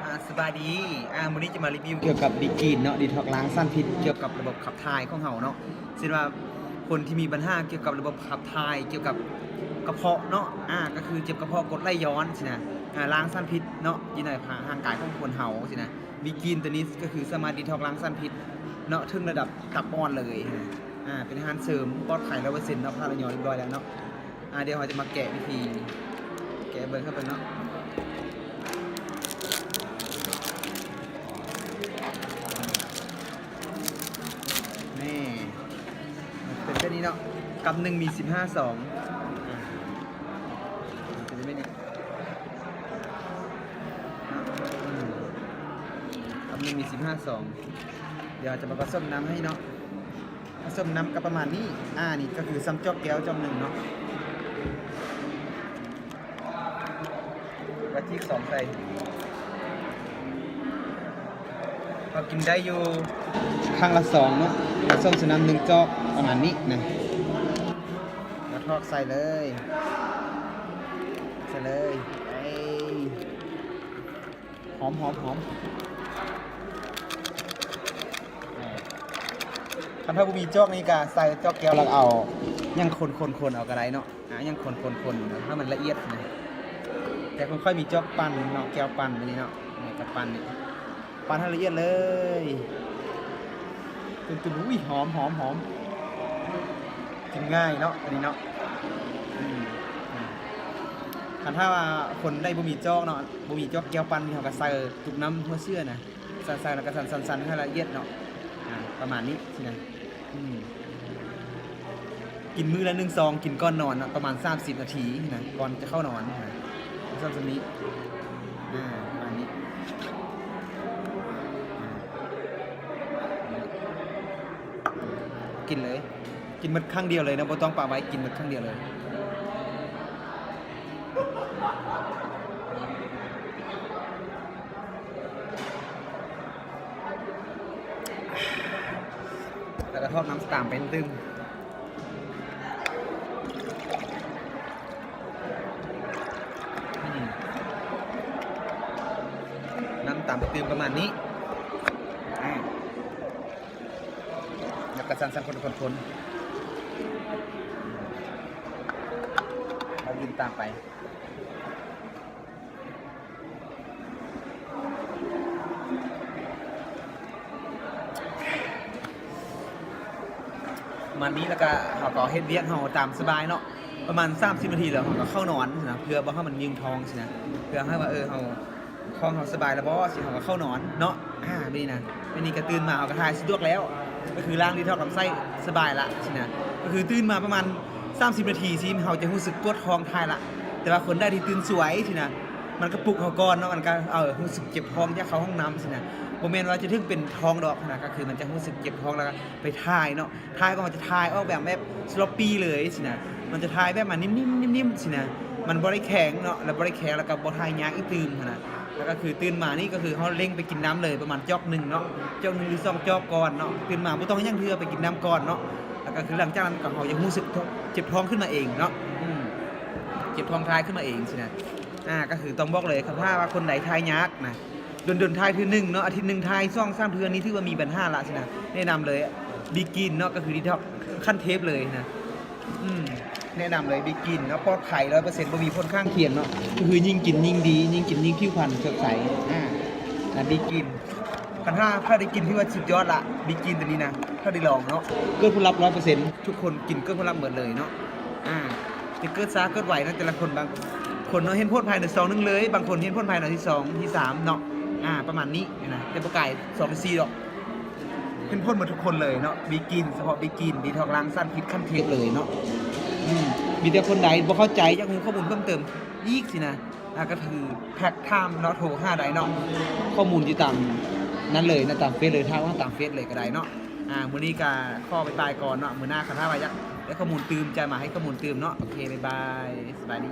ອ່າ ສະບາຍດີ ອ່າ ມື້ນີ້ຈະມາຣີວິວກ່ຽວກັບບີກຣີນເນາະ ດີທັອກລ້າງສານພິດກ່ຽວກັບລະບົບຂັບຖ່າຍຂອງເຮົາເນາະ. ເຊັ່ນວ່າຄົນທີ່ມີບັນຫາກ່ຽວກັບລະບົບຂັບຖ່າຍ ກ່ຽວກັບກະເພາະເນາະ ອ່າ ກໍຄືເຈັບກະເພາະ ກົດໄຫຼຍ້ອນຊີ້ນະ ອ່າ ລ້າງສານພິດເນາະ ຢູ່ໃນຮ່າງກາຍຂອງຄົນເຮົາຊີ້ນະ. ບີກຣີນໂຕນີ້ກໍຄືສາມາດດີທັອກລ້າງສານພິດເນາະ ເຖິງລະດັບຕັບອ່ອນເລີຍ. ອ່າ ເປັນອາຫານເສີມປອດໄພຮ້ອຍເປີເຊັນເນາະ ຜ່ານອອຍຮຽບຮ້ອຍແລ້ວເນາະ. ອ່າ ດຽວເຮົາຈະມາແກະວິທີ ແກະເບິ່ງໃຫ້ເບິ່ງເນາະ. ນີ້ ເປັນແບບນີ້ເນາະ ກຳໜຶ່ງມີສິບຫ້າຊອງ ເປັນແບບນີ້ ອືມ ກຳໜຶ່ງມີສິບຫ້າຊອງ. ດຽວເຮົາຈະມາປະສົມນ້ຳໃຫ້ເນາະ. ປະສົມນ້ຳກໍປະມານນີ້ ອ່າ ນີ້ກໍຄືສ່ຳຈອກແກ້ວຈອກໜຶ່ງເນາະ ແລ້ວຈີກຊອງໃສ່ ກໍກິນໄດ້ຢູ່ຄັ້ງລະຊອງເນາະ ປະສົມໃສ່ນ້ຳໜຶ່ງຈອກປະມານນີ້ນະ ແລ້ວຖອກໃສ່ເລີຍ ໃສ່ເລີຍ ເອີຍ. ຫອມໆໆ ຄັນຖ້າບໍ່ມີຈອກນີ້ກະໃສ່ຈອກແກ້ວ ແລ້ວເອົາຫຍັງຄົນໆໆເອົາກະໄດ້ເນາະ ອ່າ ຫຍັງຄົນໆໆໃຫ້ມັນລະອຽດນະ. ແຕ່ຂ້ອຍມີຈອກປັ່ນເນາະ ແກ້ວປັ່ນແບບນີ້ເນາະ ນີ້ກະປັ່ນນີ້ ປັ່ນໃຫ້ລະອຽດເລີຍ ຕຶມໆ. ອຸ້ຍ ຫອມໆໆ ກິນງ່າຍເນາະ ອັນນີ້ເນາະ ອືມ. ຄັນຖ້າວ່າຄົນໃດບໍ່ມີຈອກເນາະ ບໍ່ມີຈອກແກ້ວປັ່ນນີ້ ເຮົາກະໃສ່ຕຸກນ້ຳຫົວເສືອນະ ໃສ່ໆ ແລ້ວກໍສັ່ນໆ ໃຫ້ລະອຽດເນາະ ອ່າ ປະມານນີ້ຊີ້ນະ ອືມ. ກິນມື້ລະໜຶ່ງຊອງ ກິນກ່ອນນອນເນາະ ປະມານສາມສິບນາທີນະ ກ່ອນຈະເຂົ້ານອນນະ ສ່ຳໆນີ້ ອ່າ ປະມານນີ້ ອ່າ ກິນເລີຍ ກິນໝົດຄັ້ງດຽວເລີຍເນາະ ບໍ່ຕ້ອງປະໄວ້ ກິນໝົດຄັ້ງດຽວເລີຍ. ແລ້ວກໍຖອກນ້ຳຕາມໄປຕື່ມ ອືມ ນ້ຳຕາມໄປຕື່ມປະມານນີ້ ອາ ແລ້ວກໍສັ່ນໆ ຄົນໆ ແລ້ວກິນຕາມໄປ. ປະມານນີ້ ແລ້ວກະເຮົາກໍເຮັດວຽກເຮົາຕາມສະບາຍເນາະ ປະມານສາມສິບນາທີ ແລ້ວເຮົາກໍເຂົ້ານອນຊີ້ນະ ເພື່ອບໍ່ໃຫ້ມັນຍືງທ້ອງຊີ້ນະ ເພື່ອໃຫ້ວ່າ ເອີ ເຮົາ ທ້ອງເຮົາສະບາຍແລ້ວບໍ່ ຊີ້ ເຮົາກໍເຂົ້ານອນເນາະ. ອາ ແບບນີ້ນະ ແບບນີ້ກໍຕື່ນມາເຮົາກໍຖ່າຍສະດວກແລ້ວ ກໍຄືລ້າງດີທັອກລຳໄສ້ສະບາຍລະຊີ້ນະ ກໍຄືຕື່ນມາປະມານສາມສິບນາທີຊີ້ ເຮົາຈະຮູ້ສຶກປວດທ້ອງຖ່າຍລະ ແຕ່ວ່າຄົນໃດທີ່ຕື່ນສວຍຊີ້ນະ ມັນກະປຸກເຮົາກ່ອນເນາະ ມັນກະ ເອີ ຮູ້ສຶກເຈັບທ້ອງ ຢາກເຂົ້າຫ້ອງນ້ຳຊີ້ນະ ບໍ່ແມ່ນວ່າຈະເຖິງເປັນທ້ອງດອກຫັ້ນນະ ກະຄືມັນຈະຮູ້ສຶກເຈັບທ້ອງ ແລ້ວກະໄປຖ່າຍເນາະ ຖ່າຍກໍມັນຈະຖ່າຍອອກແບບ ແບບສະລັອບປີ້ເລີຍຊີ້ນະ ມັນຈະຖ່າຍແບບວ່ານິ້ມໆ ນິ້ມໆຊີ້ນະ ມັນບໍ່ໄດ້ແຂງເນາະ ແລ້ວບໍ່ໄດ້ແຂງ ແລ້ວກະບໍ່ຖ່າຍຍາກອີກຕື່ມຫັ້ນນະ ແລ້ວກະຄືຕື່ນມານີ້ ກະຄືເຮົາເລັ່ງໄປກິນນ້ຳເລີຍ ປະມານຈອກໜຶ່ງເນາະ ຈອກໜຶ່ງຫຼືສອງຈອກກ່ອນເນາະ ຕື່ນມາບໍ່ຕ້ອງຫຍັງເທື່ອ ໄປກິນນ້ຳກ່ອນເນາະ ແລ້ວກະຄືຫຼັງຈາກນັ້ນກໍເຮົາຈະຮູ້ສຶກເຈັບທ້ອງຂຶ້ນມາເອງເນາະ ອືມ ເຈັບທ້ອງຖ່າຍຂຶ້ນມາເອງຊີ້ນະ. ອາ ກະຄືຕ້ອງບອກເລີຍ ຄັນຖ້າວ່າຄົນໃດຖ່າຍຍາກນະ ດົນໆຖ່າຍເທື່ອໜຶ່ງເນາະ ອາທິດໜຶ່ງຖ່າຍສອງສາມເທື່ອນີ້ ຖືວ່າມີບັນຫາລະຊີ້ນະ ແນະນຳເລີຍບີກຣີນເນາະ ກະຄືດີທັອກຂັ້ນເທບເລີຍນະ ອືມ ແນະນຳເລີຍບີກຣີນເນາະ ປອດໄພຮ້ອຍເປີເຊັນ ບໍ່ມີຜົນຂ້າງຄຽງເນາະ ກະຄືຍິ່ງກິນຍິ່ງດີ ຍິ່ງກິນຍິ່ງຜິວພັນສົດໃສ ອາ ນະ ບີກຣີນ ຄັນຖ້າ ຖ້າໄດ້ກິນຖືວ່າສຸດຍອດລະ ບີກຣີນໂຕນີ້ນະ ຖ້າໄດ້ລອງເນາະ ເກີດຜົນລັບຮ້ອຍເປີເຊັນ ທຸກຄົນກິນເກີດຜົນລັບໝົດເລີຍເນາະ ອາ ຈະເກີດຊ້າເກີດໄວນະ ແຕ່ລະຄົນ ບາງຄົນເນາະ ເຫັນຜົນພາຍໃນຊອງໜຶ່ງເລີຍ ບາງຄົນເຫັນຜົນພາຍໃນທີສອງທີສາມເນາະ ອາ ປະມານນີ້ນະ ແຕ່ບໍ່ກາຍສອງທີສີ່ດອກ ເຫັນຜົນໝົດທຸກຄົນເລີຍເນາະ ບີກຣີນ ສະເພາະບີກຣີນ ດີທັອກລ້າງສານພິດຂັ້ນເທບເລີຍເນາະ ອືມ ມີແຕ່ຄົນໃດບໍ່ເຂົ້າໃຈ ຢາກຮູ້ຂໍ້ມູນເພີ່ມເຕີມອີກຊີ້ນະ ອ່າ ກະຖືແທັກຖາມເນາະ ໂທຫາໄດ້ເນາະ ຂໍ້ມູນຢູ່ຕາມນັ້ນເລີຍເນາະ ຕາມເຟສເລີຍ ທັກມາຕາມເຟສເລີຍກະໄດ້ເນາະ. ອ່າ ມື້ນີ້ກະຂໍບາຍບາຍກ່ອນເນາະ ມື້ໜ້າຄັນຖ້າວ່າຢາກໄດ້ຂໍ້ມູນຕື່ມ ຈະມາໃຫ້ຂໍ້ມູນຕື່ມເນາະ. ໂອເຄ ບາຍບາຍ ສະບາຍດີ.